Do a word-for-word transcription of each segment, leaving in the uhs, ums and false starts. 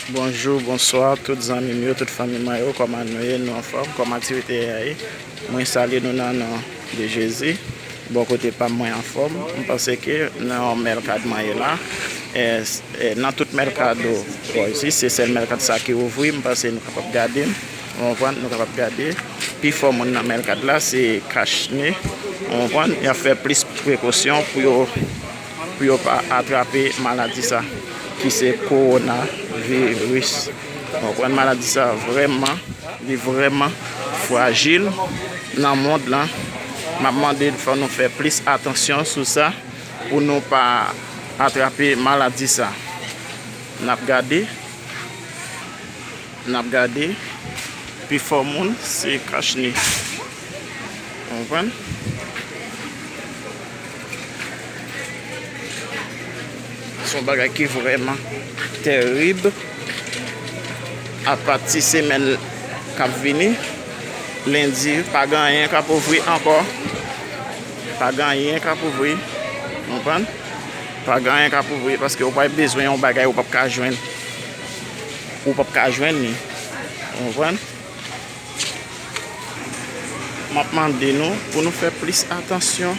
Bonjou, bonswa, tout zanmi m yo, tout fanmi mwen yo, kòman nou ye? Nou anfòm? Kòman aktivite a ye? Mwen salye nou nan non de Jezi. Bò kote pa m, mwen anfòm. M panse ke nan yon mèlkad mwen ye la. E, e, nan tout mèlkado, bon, isi, se sèl mèlkad sa ki ouvri, m panse nou kapab gade. Ou konprann? Nou kapab gade. Pifò moun nan mèlkad la, se kachne. Ou konprann? Y ap fè plis prekosyon pou yo, pou yo pa atrape maladi sa, ki se kowonaviris. Ou konprann? Maladi sa vrèman, li vrèman frajil nan mond lan. M ap mande fò nou fè plis atansyon sou sa pou nou pa atrape maladi sa. N ap gade. N ap gade, pifò moun se kachne. Ou konprann? Se yon bagay ki vrèman terib. Apati semèn k ap vini, lendi, pa gen anyen k ap ouvri ankò. Pa gen anyen k ap ouvri. Ou konprann? Pa gen anyen k ap ouvri paske ou pa bezwen yon bagay ou p ap ka jwenn. Ou p ap ka jwenn li. Ou konprann? M ap mande nou pou nou fè plis atansyon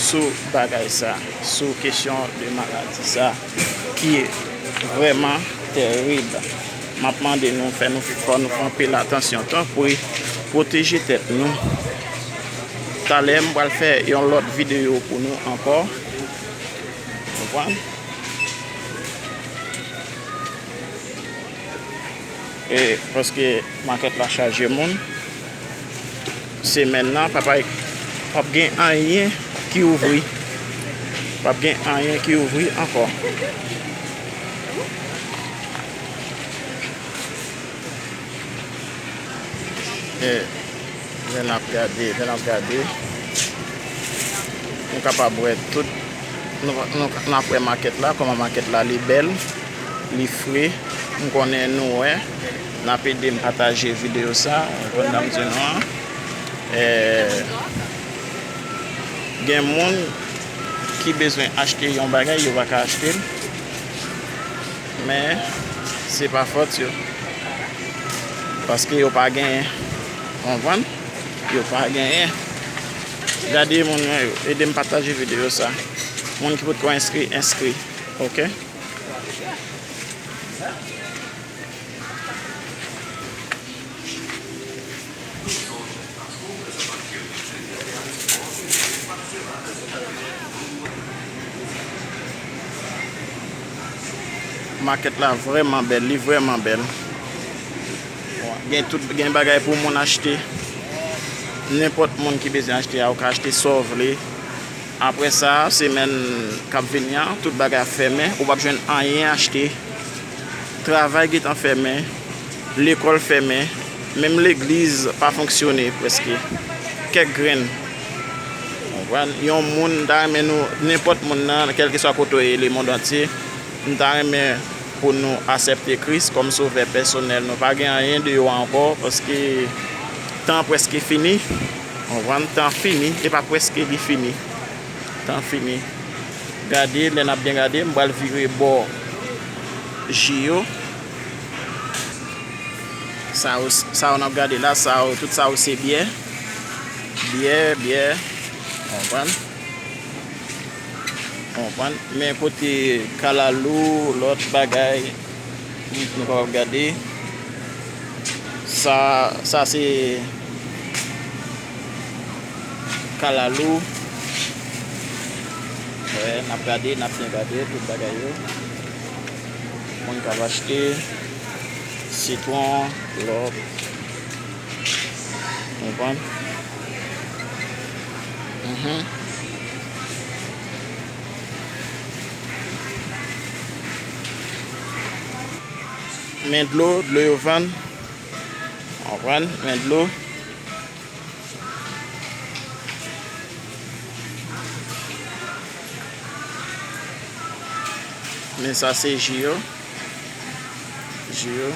sou bagay sa, sou kesyon de maladi sa ki vrèman terib. M ap mande nou fè nou fò nou fè anpil atansyon, tanpri, pwoteje tèt nou. Talè, m pral fè yon lòt videyo pou nou ankò. Konprann? E, paske makèt la chaje moun. Semèn nan, pa, pa, p ap gen anyen ki ouvri. P ap gen anyen ki ouvri ankò. E, lè n ap gade, lè n ap gade, nou kapab wè tout, nou, nou, n ap wè makèt la, kòman makèt la, li bèl, li fre. M konnen nou wè, n ap ede m pataje videyo sa, ou konprann sa m di nou an. E, gen moun ki bezwen achte yon bagay, yo pa ka achte l. Men, se pa fòt yo. Paske yo pa genyen. Konprann? Yo pa genyen. Gade moun mwen yo. Ede m pataje videyo sa. Moun ki potko enskri, enskri. Oke? Makèt la vrèman bèl, li vrèman bèl. Gen tout, gen bagay pou moun achte. Nenpòt moun ki bezwen achte a, ou ka achte sa w vle. Apre sa, semèn k ap vini an, tout bagay ap fèmen, ou p ap jwenn anyen achte. Travay gentan fèmen, lekòl fèmen, menm legliz pa fonksyone prèske. Kèk grenn. Konprann? Yon moun, m ta renmen nou, nenpòt moun nan, kèlkeswa kote w ye, lemonn antye, m ta renmen pou nou aksepte Kris kòm sovè pèsonèl nou. Pa gen anyen deyò a ankò, paske tan prèske fini. Konprann? Tan fini, e pa prèske, li fini. Tan fini. Gade, lè n ap byen gade, m pral vire bò ji yo. Sa yo, sa yo n ap gade la, sa yo, tout sa yo se byè. Byè, byè. Konprann? Konprann? Men kote kalalou, lòt bagay, nou kapab gade. Sa, sa se kalalou. Wè, n ap gade, n ap byen gade tout bagay yo. Moun k ap achte, sitwon, lòt. Konprann? Mhm. Men dlo, dlo yo vann. Konprann? Men dlo. Men sa se ji yo. Ji yo.